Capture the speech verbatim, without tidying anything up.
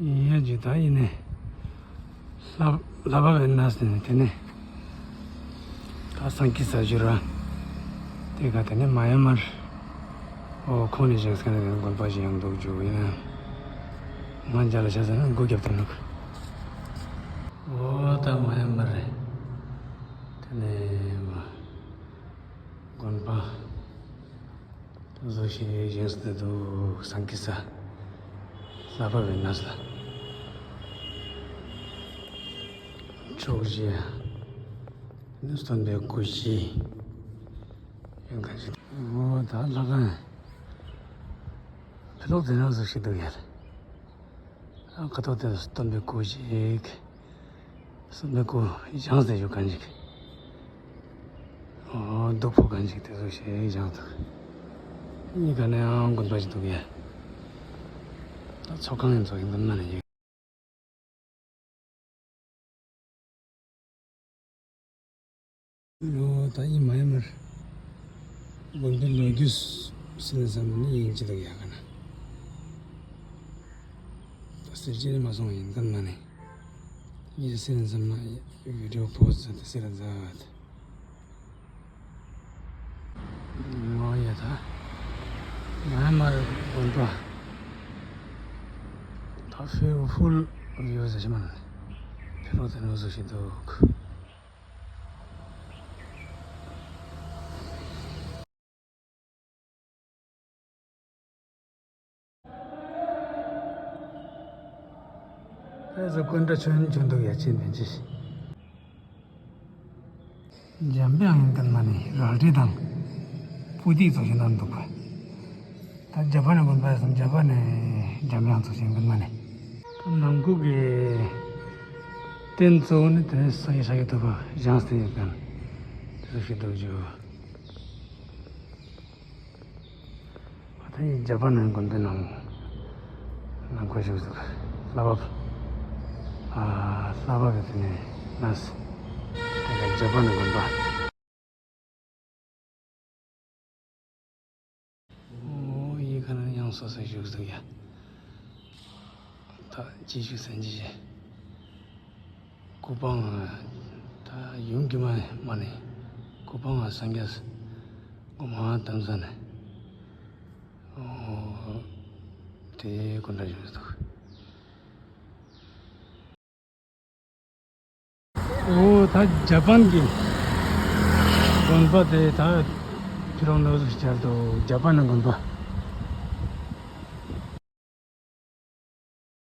ཡིན་ཡ་ཇི་ད་ཡིན་ནས། ལྷ་ལྷ་བབས་ཡིན་ན་ཟེར་ནས་དེ་ནས། ད་སང་ཀི་ས་ཞུ་ར། དེ་ག་དེ་ནས་མ་ཡ་མར། ཨོ་ཁོང་ནས་བཞེངས་ས་ནས་དེ་ནས་དགོན་པ་ཞིག་ཡང་འདུག་ཅུ་ཡིན་ན། ང་འཇའ་ལ་ཆ་ཟེར་ན་སྒོ་རྒྱབ་དེ་ནུག་ཨོ་ད་མ་ཡ་མར་རེད། དེ་ནས་མ། དགོན་པ། བཟོ་ཞིག་བཞེངས་ཏེ་འདུག་སང་ཀི་ས། ལྷ་བབས་ཡིན་ན་ས། ཕྱོགས་བཞི། ནི་སྟོན་པའི་སྐུ་བཞི། ཡོད་མཁན་ཞིག་ཨོ་ད་ལྷ་ཁང་། ཕི་ལོག་དེ་ན་བཟོ་ཞིག་འདུག་ཡ། ཨ་ཁ་ཐོག་དེ་སྟོན་པའི་སྐུ་ཞིག་སྟོན་པའི་སྐུ་བཞེངས་ཏེ་ཡོད་མཁན་ཞིག་ཨོ་བདུག་ཕུབ་མཁན་ཞིག་དེ་ཚོ་ཞིག་བཞེངས་འདུག་གཉིས་ཀ་ནས་ཨང་དགོན་པ་ཞིག་འདུག་ཡ། ད་ཚོགས་ཁང་ཡིན་ཚོགས་ཡིན་དུ་མ་ནས་ཡོད། ལོ་ད་ཡིན་མ་ཡིན་མར། དགོན་པའི་ལོ་རྒྱུས་ཟེར་ནས་བསམ་ནས་ཡིན་གྱི་འདུག་ཡ་ག་ན། ད་ཟེར་ཅི་ནས་མ་སོང་ཡིན་ག་མ་ནས། ཡིན་ཟེར་ནས་བསམ་ན་བི་ཌིའོ་པོ་སི་ཛ་དེ་ཟེར་ར་ཛ་བ་དེ། ངོ་ཡ་ད། མ་ཡ་མར་དགོན་པ། ད་ཕུལ་ཕུལ་ཡོད་ཟེར་ཞིག་མ་ནས། ཕི་ལོག་དེ་ནས་བཟོ་ཞིག་འདུག་ཨེ་ཟོ་ཀུན་དྲ་ཆོན་ཆོན་འདུག་ཡ་ཆེན་པན་ཅི། འཇམ་དབྱངས་ཡིན་ཀུན་མ་ནི་རལ་གྲི་དང་། སྤུ་ཏིག་ཚོ་ཞིག་ན་འདུག་པ། ད་ཇ་པ་ནི་དགོན་པ་སམ་ཇ་པ་ནི་འཇམ་དབྱངས་ཚོ་ཞིག་ཀུན་མ་ནི། ད་ནང་ཁུལ་གྱི་རྟེན་གཙོ་བོ་ནི་དེ་ནི་ས་ཡི་ས་ཡི་ཐུབ་པ་བཞེངས་ཏེ་ཡོད་ཀུན། དེ་ཚོ་ཞིག་འདུག་ཇུ། ད་ཡིན་ཇ་པ་ནི་དགོན་པའི་ནང་ནང་ཁོ་ཞིག་ཟེར། ལྷ་བབས། ཨ་ལྷ་བབས་ཡོད་དེ་ནས་ནས། དེ་ག་ཇ་པ་ནི་དགོན་པ། ཨོ་ཡི་ག་ན་ཡང་སོ་སོ་ཞིག་ཟེར་ཡ། ད་ཅི་ཞིག་ཟེར་ཅི་ཞིག་སྐུ་པང་ད་ཡུམ་གྱི་མ་མ་ནི། སྐུ་པང་སངས་རྒྱས་སྒོ་མང་དམ་ས་ནས། ཨོ་དེ་ཀུན་དྲ་ཞིག་འདུག་ཨོ་ད་ཇ་པན་གྱི་དགོན་པ་དེ་ད་ཕི་རོང་ནོ་ཟུ་ཤར་དུ་ཇ་པན་གྱི་དགོན་པ།